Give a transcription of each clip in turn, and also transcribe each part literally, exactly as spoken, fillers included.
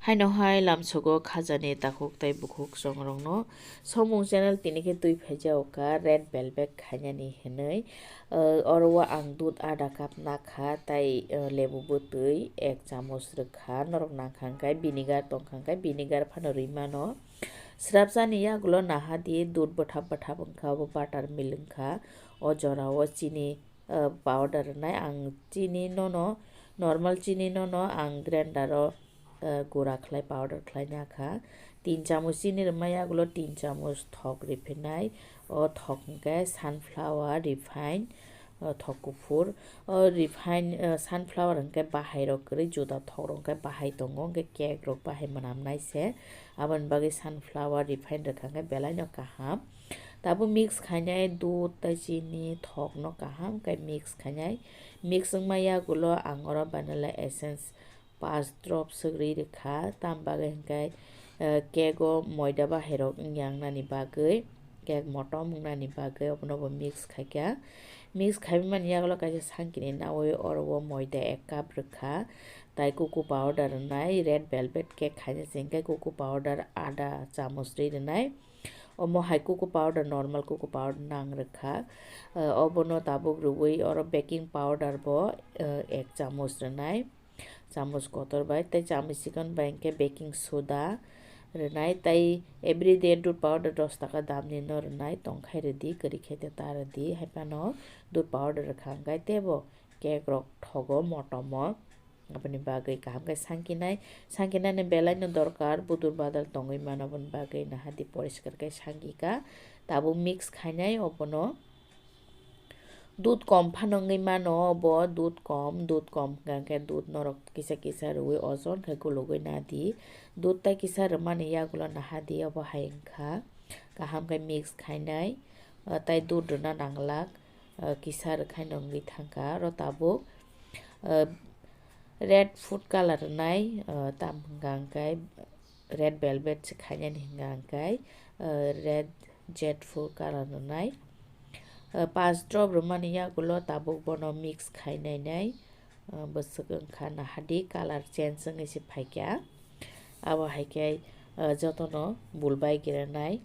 Aino hai lamsogo khajani takhuk tei bukhuk chongrokno. Somung channel tini khe twi phaijago ka red velvet khainani hinwi. O, oro o ang dudh ada cup nakha tei, o, lebu bwtwi ek chamoch rwkha. Norok nangkha hwnkhe vinegar tongkha hwnkhe vinegar phano rwi mano. Srapjani yagulo naha di dudh bwthap bwthap wngkha, obo butter milk wngkha. O jorao chini, o, powder rwnai. Ang chini nono, normal chini nono ang grinder o, o, gura khlai powder khlai nakha. Tin chamoch chini rwmai yagulo tin chamoch thok riphinai. O thok hwnkhe sunflower refine, o thok kuphur. O refine, o sunflower hwnkhe bahai rok kwrwi, juda thok rok hwnkhe bahai tongo, hwnkhe cake rok bahai mwnamnai se. Aboni bagwi sunflower refine rwkha hwnkhe belaino kaham. Tabuk mix khainai dudh tei chini thokno kaham khe mix khainai. Mix wngma yagulo ang oro vanilla essence pas drop swk rwi rwkha, tam bagwi hwnkhe, eh, cake o moida bahairok wngya wngnani bagwi, cake motom wngnani bagwi obono bo mix khaikha. Mix khaimani yagulo kaisa sankini naui oro o moida ek cup rwkha, tai cocoa powder rwnai, red velvet cake khaina se hwnkhe cocoa powder ada chamoch rwi rwnai. Omo hai cocoa powder, normal cocoa powder nang rwkha. Eh, obono tabuk rwui oro baking powder bo, eh, ek chamoch rwnai, chamoch kotor bai, tei chamoch chikon bai hwnkhe baking soda rwnai, tei everyday dudh powder dos taka damni no rwnai, tongkhai rwdi, kwrwi khe ta rwdi, hai phano dudh powder rwkha hwnkhe teibo cake rok thogo motomo. Aboni bagwi kaham khe sankinai, sankinani belaino dorkar, budur badal tongwi mano, aboni bagwi naha di poriskar khe sankika. Tabuk mix khainai obono. Dudh kom phano wngwi mano obo, dudh kom, dudh kom hwnkha khe dudh norok kisa kisa rwui ojon khe gulugwi nadi. Dudh tai kisa rwmani yagulo naha di obo hai wngkha. Kaham khe mix khainai, ah, tai dudh rwna nanglak, ah, kisa rwkhaino wngwi thangkha. Oro tabuk, ah, red food color rwnai, ah, tam hwnkha hwnkhe red velvet se khainani hwnkha hwnkhe, ah, red jade food color rwnai. Ah, pas drop rwmani yagulo tabuk bono mix khainai nai, ah, bwswk wngkha naha di color change wngwi se phaikha. Abo hai khe, ah, jotono bulbai grenai.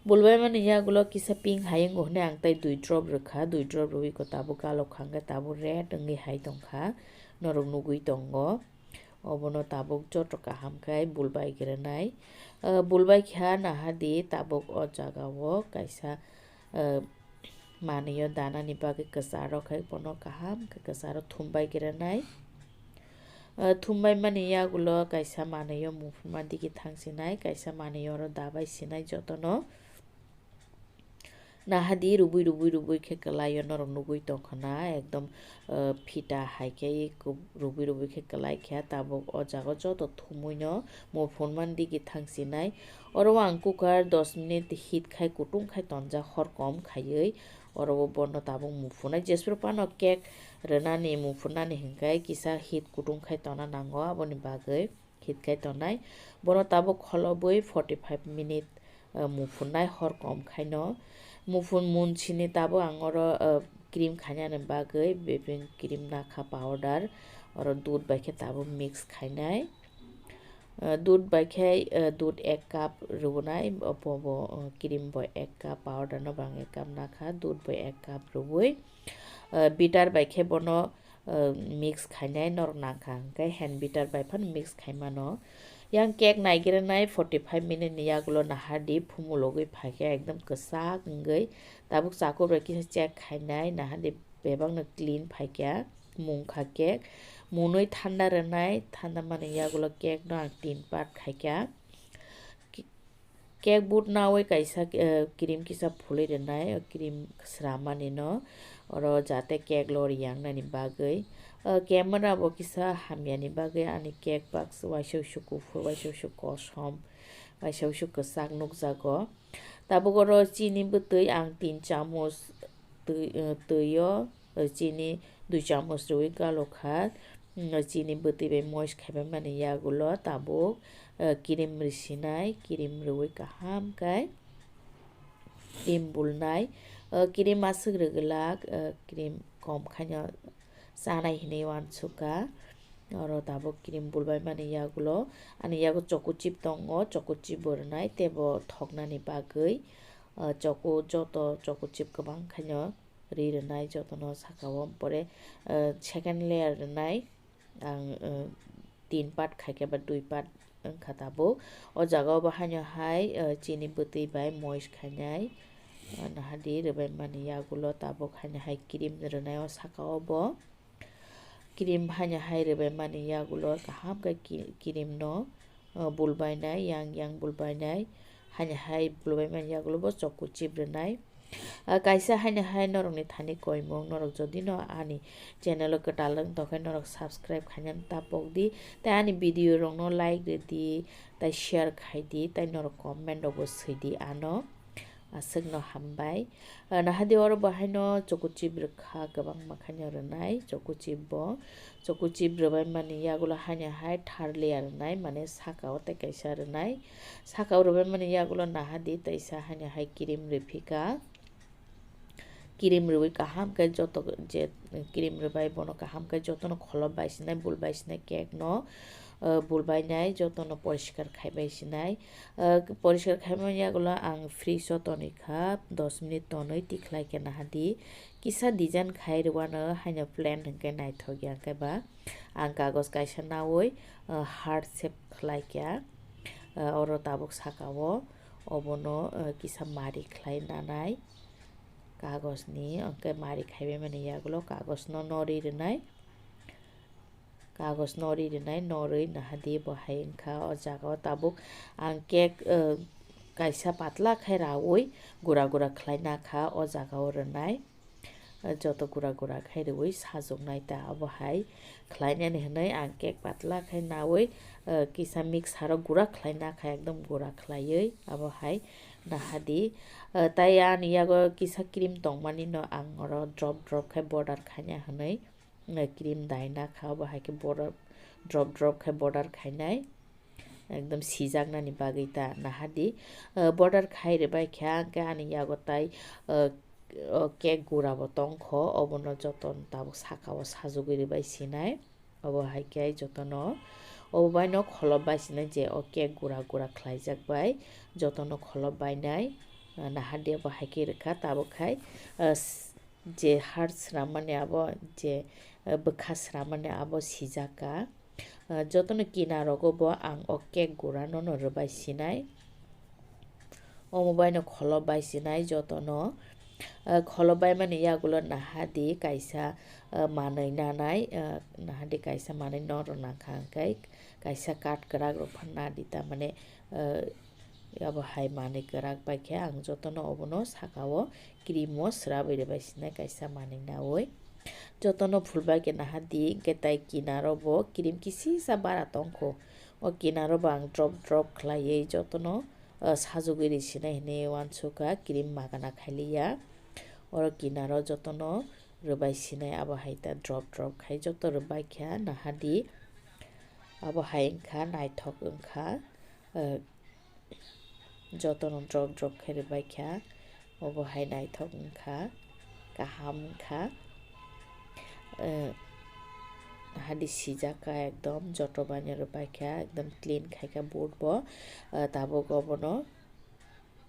Bulbai mani yagulo kisa pink hai wngo hwnwi ang tei dui drop rwkha, dui drop rwui ko tabuk galok kha hwnkhe tabuk red wngwi hai tongkha, norok nugui tongo. Obono tabuk joto kaham khe bulbai grenai. Ah, bulbai kha naha di tabuk o jaga o kaisa, ah, manwi o danani bagwi kwcharo khe bono kaham khe kwcharo thumbai grenai. Ah, thumbai mani yagulo kaisa manwi o muphunma digi thang sinai, kaisa manwi oro dabai sinai jotono. Naha di rubui rubui rubui khe kwlai o norok nugui tongkha na, ekdom, ah, phita hai khe ku-, rubui rubui khe kwlai kha. Tabuk o jaga o joto thumui no muphunma digi thang sinai. Oro o ang cooker dos minute heat khai kutung khai tonjak hor kom khaiwi. Oro o bono tabuk muphunai, jeswrwng phano cake rwnani muphunani hwnkhe kisa heat kutung khai tona nango, aboni bagwi heat khai tonai. Bono tabuk kholobwi forty five minute, ah, muphunai hor kom khaino. Muphun mun sini tabuk ang oro, ah, cream khainani bagwi whipping cream nakha powder, oro dudh bai khe tabuk mix khainai. Ah, dudh bai khe, ah, dudh ek cup rwnai, obo bo, ah, cream bo ek cup, powder no bo ang ek cup nakha, dudh bo ek cup rwui, ah, beater bai khe bono, ah, mix khainai norok nangkha hwnkhe hand beater bai phano mix khai mano. Yang cake naigirinai forty five minute ni yagulo naha di phumulogwi phaikhe ekdom kwchak wngwi tabuk chakur bai kisa check khainai naha di bebak no clean phaikha. Mungkha cake. Munui thanda rwnai, thanda mani yagulo cake no ang tin part khaikha. Ki-, cake board nawi kaisa, eh, cream kisa phulwi rwnai, o cream sramani no, oro jate cake lori yangnani bagwi. O camera bo kisa hamyani bagwi ani cake baksa waisa usu kuphur, waisa usu kosom, waisa usu kwchak nukjago. Tabuk oro chini bwtwi ang tin chamoch twi, eh, twi o, eh, chini dui chamoch rwui galokha. Mm, chini bwtwi bai moist khaipai mani yagulo tabuk, eh, cream rwsinai, cream rwui kaham khe cream bulnai. Eh, cream aswk rwgwlak, eh, cream kom khaino chanai hinwi uansukha. Oro tabuk cream bulbaimani yagulo ani yago choco chip tongo, choco chip bo rwnai teibo thoknani bagwi, ah, choco joto choco chip kwbang khaino ri rwnai jotono sakao. Pore, ah, second layer rwnai ang, ah, tin part khaikhe ba dui part wngkha tabuk. O jagao bo haino hai, ah, chini bwtwi bai moist khainai, ah, nahadi rwbaimani yagulo tabuk haino hai cream rwnai o sakao bo. Cream haino hai rwbaimani yagulo kaham khe ki-, cream no, uh, bulbainai, yang yang bulbainai. Haino hai bulbaimani yagulo bo choco chip rwnai. Uh, kaisa haino hai norokni thani koimung, norok jodi no ani channel o kwtal wng tongkhe norok subscribe khainani tapok di. Tei ani video rokno like rwdi, tei share khaidi, tei norok comment rokbo swidi ano. Aswkno hambai. Ah, nahadi oro bo haino choco chip rwkha, kwbangma khaino rwnai choco chip bo. Choco chip rwbaimani yagulo haino hai thar layer rwnai, mane sakao tei kaisa rwnai. Sakao rwbaimani yagulo nahadi teisa haino hai cream rwphika. Cream rwui kaham khe joto je cream rwbai bono kaham khe jotono kholob bai sinai, bul bai sinai cake no, ah, bul bai nai jotono poriskar khai bai sinai. Ah, poriskar khaimani yagulo ang fridge o tonwi kha, dos minute tonwi tikhlai khe nahadi kisa design khai rwano haino plain hwnkhe naithok ya khe ba. Ang kagos kaisa naui, ah, heart shape khlai kha. Ah, oro tabuk sakao obono, ah, kisa mari khlai nanai. Kagosni hwnkhe mari khaibaimani yagulo kagosno norwi rwnai. Kagosno norwi rwnai, norwi nahadi bo hai wngkha. O jagao tabuk ang cake, eh, kaisa patla khe raui gura gura khlai nakha o jagao rwnai. Eh, joto gura gura khe rwui sajoknai ta obo hai khlainani hwnwi ang cake patla khe naui, eh, kisa mixer o gura khlai nakha, ekdom gura khlaiwi abo hai nahadi. Eh, tai ani yago kisa cream tongmani no ang oro drop drop khe border khaina hwnwi, eh, cream daina kha, obo hai khe border drop drop khe border khainai, ekdom sijaknani bagwi ta nahadi. Eh, border khai rwbai kha, hwnkhe ani yago tai, eh, o cake gura bo tongkho, obono joto tabuk sakao sajagwi rwbai sinai. Obo hai khe jotono obo bai no kholob bai sinai je o cake gura gura khlaijak bai jotono kholob bai nai, ah, nahadi obo hai khe rwkha tabuk khai, ah, s-, je har swnam mani abo je, ah, bwkha swnam mani abo sijak kha. Ah, jotono kinarogo bo ang o cake gura no no rwbai sinai. Omo bai no kholob bai sinai jotono. Ah, kholob bai mani yagulo nahadi kaisa, ah, manwi nanai, ah, nahadi kaisa manwi no rwnang kha hwnkhe kaisa kat kwrak rok phan nadi tamani, ah, abo hai manwi kwrak bai khe ang jotono obono sakao cream o swrabwi rwbai sinai kaisa manwi naui. Jotono phulbai khe nahadi hwnkhe tai kinaro bo cream kisisa bara tongkho. O kinaro bo ang drop drop khlaiwi jotono, ah, sajagwi ri sinai hinwi uansukha, cream magana khailiya. Oro kinaro jotono rwbai sinai abo hai ta drop drop khai joto rwbai kha nahadi. Abo hai wngkha naithok wngkha, ah, jotono drop drop khe rwbai kha. Obo hai naithok wngkha, kaham wngkha. Eh, hadi sijak kha ekdom, joto bai no rwbai kha, ekdom clean khai kha board bo. Eh, tabuk obono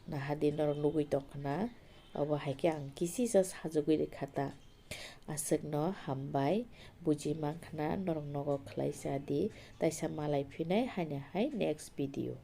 nahadi norok nugui tongkha na, obo hai khe ang kisisa sajagwi rwkha ta. Aswkno hambai, buji mankha na norok nogo khlai cha di, taisa malai phinai haino hai next video.